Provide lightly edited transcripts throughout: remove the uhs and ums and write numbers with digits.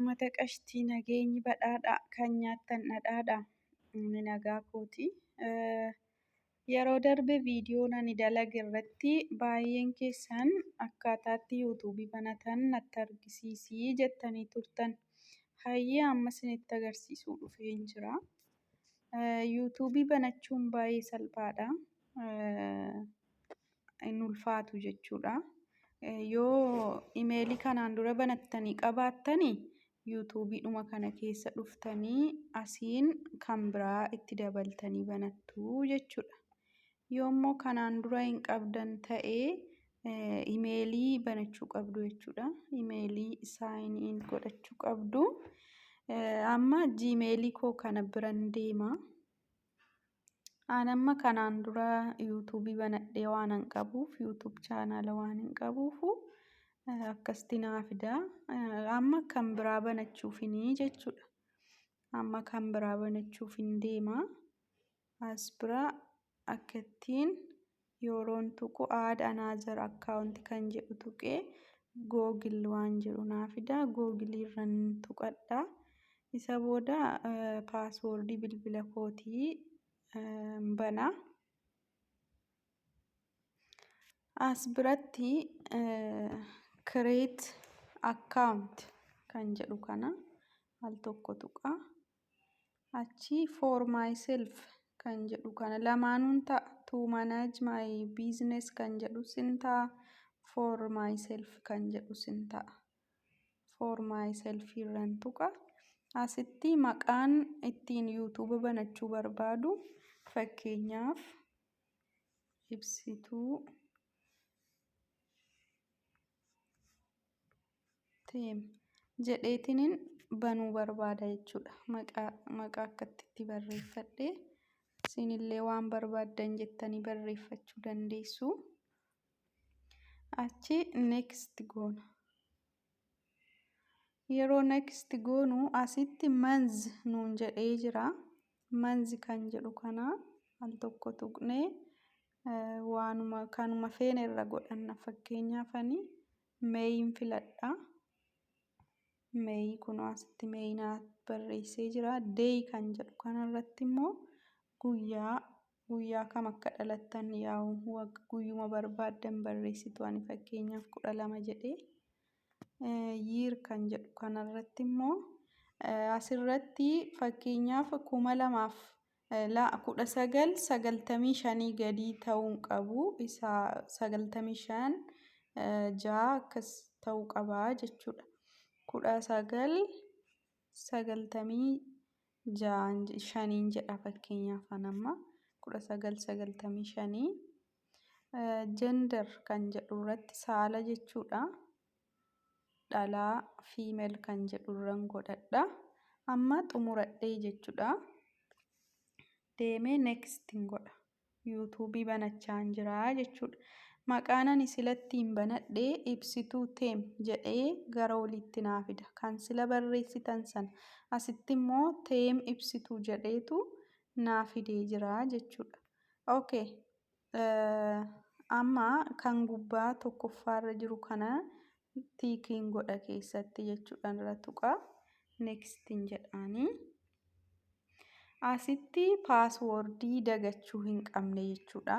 Uummata qashtii, nageenyi badhaadhaa, kan nyaattan dhadhaadha. Inni nagaa kooti. Yeroo darbe viidiyoon ani dalage irratti baay'een keessan akkaataatti yuutuubii banatan natti argisiisii jettanii turtan. Hayyee, amma isinitti agarsiisuu dhufeen jira. Yuutuubii banachuun baay'ee salphaadha. Hin ulfaatu jechuudha. Yoo imeelii kanaan dura banattanii qabaattanii, yuutuubiidhuma kana keessa dhuftanii asiin kan biraa itti dabaltanii banattu jechuudha. Yoommoo kanaan dura hin qabdan ta'ee, imeelii banachuu qabdu jechuudha. Imeelii sign in godhachuu qabdu. Amma jiimeelii koo kana biran deema. Ani amma kanaan dura yuutuubii banadhee waan hin qabuuf, YouTube chaanaala waan hin qabuufu, akkasitti naa fida. Amma kan biraa banachuufinii jechuudha. Amma kan biraa banachuufin deema. As bira akkattiin yeroon tuqu, "add another account" kan jedhu tuqee, Google waan jedhu naa fida. Googilii irran tuqadha. Isa booda paaswoordii bilbila kootii bana. As biratti "create account" kan jedhu kana al tokko tuqa. Achi "for myself" kan jedhu kana lamaanuun ta'a. "To manage my business" kan jedhus hin ta'a. "For myself" kan jedhus hin ta'a. "For myself" irran tuqa. Asitti maqaan ittiin yuutuuba banachuu barbaadu, fakkeenyaaf Ibsituu Teem jedheetiniin banuu barbaada jechuudha. Maqaa akkatti itti barreeffadhe, isinillee waan barbaaddan jettanii barreeffachuu dandeessu. Achi next goona. Yeroo next goonu, asitti month nuun jedhee jira. Month kan jedhu kana al tokko tuqnee, waanuma kanuma feene irra godhanna. Fakkeenyaaf ani Mayin filadha. May kunoo asitti May naa barreessee jira. Day kan jedhu kanarratti immoo guyyaa, guyyaa kam akka dhalattan, yaa'u guyyuma barbaaddan barreessitu. Ani fakkeenyaaf 12 jedhee. Year kan jedhu kanarratti immoo, asirratti fakkeenyaaf 201995 gadii ta'uu hin qabu. Isaa 95 ja'a akkas ta'uu qabaa jechuudha. 1995n jedha fakkeenyaaf amma 1995. Gender kan jedhu irratti saala jechuudha. Dhalaa, female kan jedhu irran godhadha. Amma xumuradhee jechuudha. Deemee next godha. Yuutuubii banachaan jira jechuudha. Maqaan ani silatti hin banadhee Ibsituu Teem jedhee gara oliitti naa fida. Kan sila barreessitan sana. Asitti immoo Teem Ibsituu jedheetu naa fidee jira jechuudha. Okay. Amma kan gubbaa tokkoffaarra jiru kana tickiin godha keessatti jechuudha, irra tuqa. Nextiin jedhaanii. Asitti paaswoordii dagachuu hin qabne jechuudha.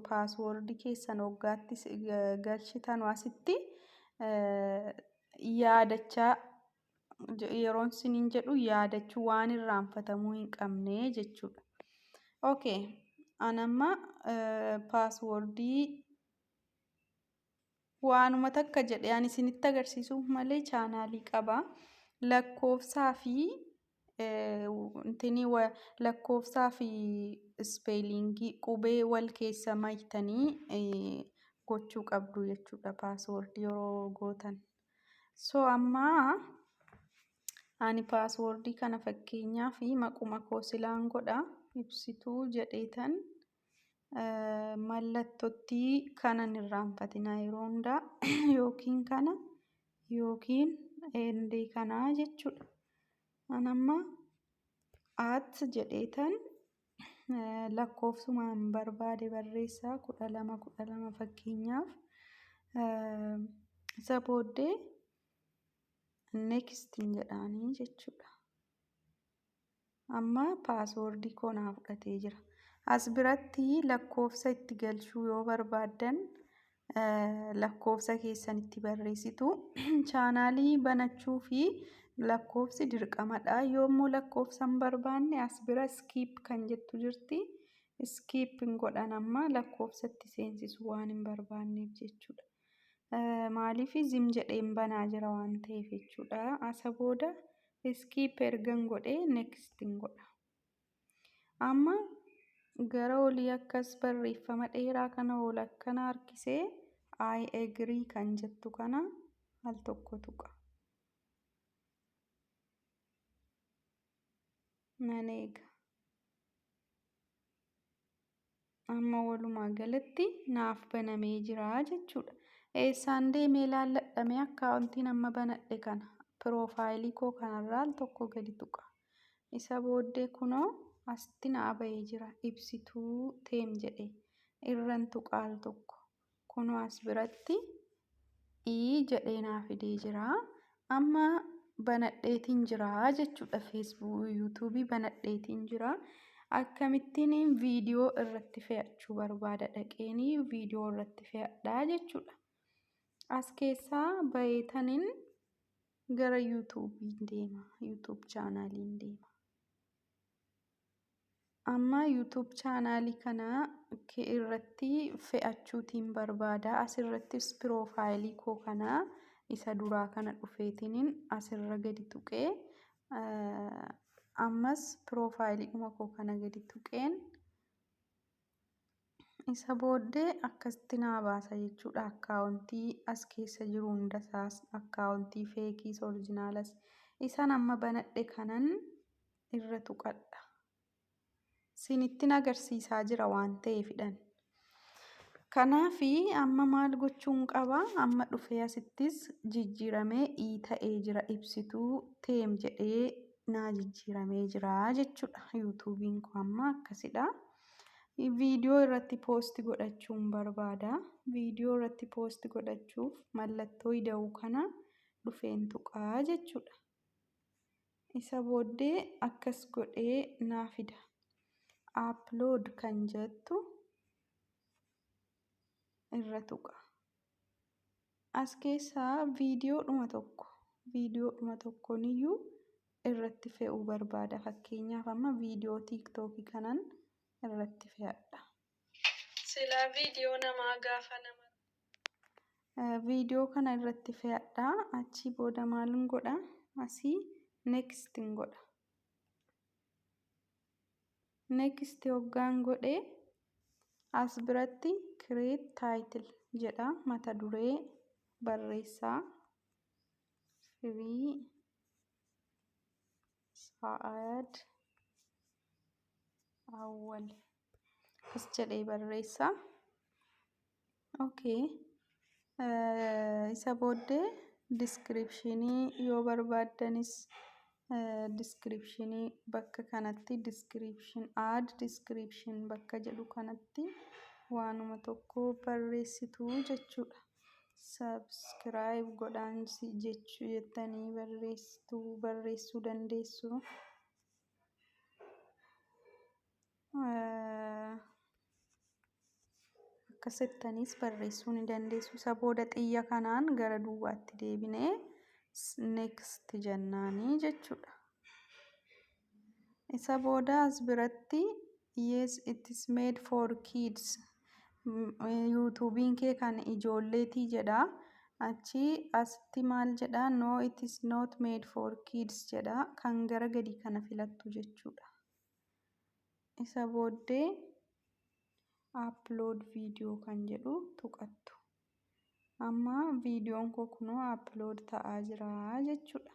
Paaswoordii keessan waggaatti galchitanu asitti yaadachaa, yeroon isiniin jedhu yaadachuu, waan irraanfatamuu hin qabne jechuudha. Okay. An amma paaswoordii waanuma takka jedhee ani isinitti agarsiisuuf malee chaanaalii qaba. Lakkoofsaa fi intinii, lakkoofsaa fi spellingii, qubee wal keessa maktanii gochuu qabdu jechuudha paaswoordii yeroo gootan. So amma ani paaswoordii kana fakkeenyaaf maquma koo silaan godha, Ibsituu jedheetan. Mallattootti kanan irraanfatinaa yeroo hundaa, yookiin kana yookiin andii kanaa jechuudha. An amma at jedheetan lakkoofsumaan barbaade barreessaa, 12 12 fakkeenyaaf. Isa booddee Next jedhaanii jechuudha. Amma paaswoordii koo naa fudhatee jira. As biratti lakkoofsa itti galchuu yoo barbaaddan lakkoofsa keessan itti barreessitu. Chaanaalii banachuu fi lakkoofsi dirqamadha. Yoommoo lakkoofsa hin barbaanne, as bira skip kan jettu jirti. Skip hin godhan, amma lakkoofsa itti seensisu waan hin barbaanneef jechuudha. Maaliif zim jedheen banaa jira waan ta'eef jechuudha. Asa booda skip ergan godhee next hin godha. Amma gara olii akkas barreeffama dheeraa kana ol akkana harkisee "I agree" kan jettu kana al tokko tuqa. Nan eega. Amma walumaa galatti naaf banamee jira jechuudha. Eessaan deemee ilaalladhame akkaawuntiin amma banadhe kana? Piroofaayilii koo kanarraa al tokko gadi tuqa. Isa booddee kunoo asitti naa bahee jira, Ibsituu Teem jedhee, irran tuqa al tokko. Kunoo as biratti "ii" jedhee naa fidee jira. Amma banadheetiin jira jechuudha. Feesbuuk, Yuutuubii banadheetiin jira. Akkamittiin viidiyoo irratti fe'achuu barbaada? Dhaqeenii viidiyoo irratti fe'adhaa jechuudha. As keessaa baheetaniin gara Yuutuubiin deema. YouTube chaanaaliin deema. Amma YouTube chaanaalii kana irratti fe'achuutiin barbaada. Asirrattis piroofaayilii koo kana isa duraa kana dhufeetiniin asirra gadi tuqee, ammas piroofaayiliidhuma koo kana gadi tuqeen, isa booddee akkasitti naa baasa jechuudha. Akkaawuntii as keessa jiru hundasaas, akkaawuntii feekiis orjinaalas, isan amma banadhe kanan irra tuqadha. Sinittin agarsiisaa jira waan ta'eefidhan. Kanaafi amma maal gochuun qaba? Amma dhufee asittis jijjiiramee "ii" ta'ee jira. Ibsituu Teem jedhee naa jijjiiramee jira jechuudha. Yuutuubiin koo amma akkasidha. Viidiyoo irratti poost godhachuun barbaada. Viidiyoo irratti poost godhachuuf mallattoo ida'uu kana dhufeen tuqaa jechuudha. Isa booddee akkas godhee naa fida. "Upload" kan jettu irra tuqa. As keessaa viidiyoodhuma tokkooniyyuu irratti fe'uu barbaada. Fakkeenyaaf, amma viidiyoo Tiiktookii kanan irratti fe'adha. Silaa viidiyoo namaa gaafa nama Viidiyoo kana irratti fe'adha. Achii booda maalin godha? Asii next godha. Next hoggaan godhe, as biratti "create title" jedha. Mata duree barreessaa, Firii Sa'aad Awwal akkas jedhee barreessaa. Okay. Isa booddee diskiripshinii yoo barbaaddanis diskiripshinii bakka kanatti description, "add description" bakka jedhu kanatti waanuma tokko barreessitu jechuudha. "Subscribe godhaan" jechuu jettanii barreessitu, barreessuu dandeessu. Akkas jettaniis barreessuu ni dandeessu. Isa booda xiyya kanaan gara duubaatti deebinee next jennaanii jechuudha. Isa booda as biratti "Yes, it is made for kids", yuutuubiin kee kan ijoolleetii jedha. Achi asitti maal jedha? "No, it is not made for kids" jedha. Kan gara gadii kana filattu jechuudha. Isa booddee "upload video" kan jedhu tuqattu. Amma viidiyoon koo kunoo upload ta'aa jira jechuudha.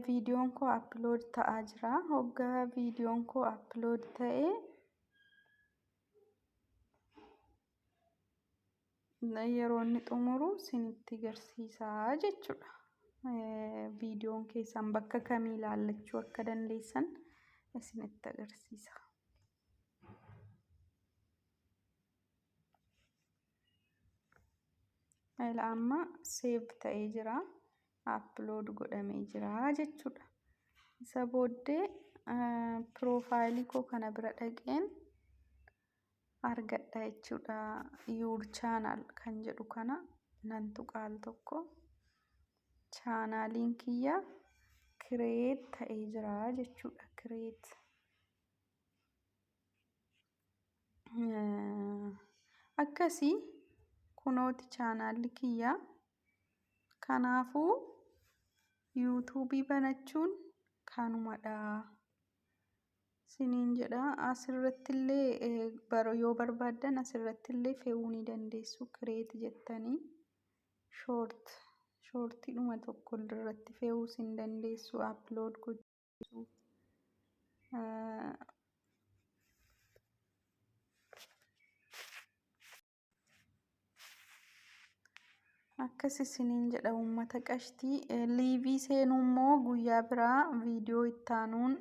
Viidiyoon koo upload ta'aa jira. Hoggaa viidiyoon koo upload ta'e, yeroo inni xumuru isinitti agarsiisaa jechuudha. Viidiyoon keessan bakka kamii ilaallachuu akka dandeessan isinitti agarsiisa. Ila amma save ta'ee jira. Upload godhamee jira jechuudha. Isa booddee profile koo kana bira dhaqeen argadha jechuudha. Your channel kan jedhu kana nan tuqa al tokko. Chaanaaliin kiyya create ta'ee jira jechuudha. Create. Akkasii kunooti chaanaalli kiyya. Kanaafuu yuutuubii banachuun kanumadha. Siniin jedha. Asirratti illee yoo barbaaddan asirratti illee fe'uu ni dandeessu. Create jettanii short shortiidhuma tokko irratti fe'uu sin dandeessu. Upload gochuu. Akkas isiniin jedha uummata qashtii. Live seenuu immoo guyyaa biraa viidiyoo itti aanuun.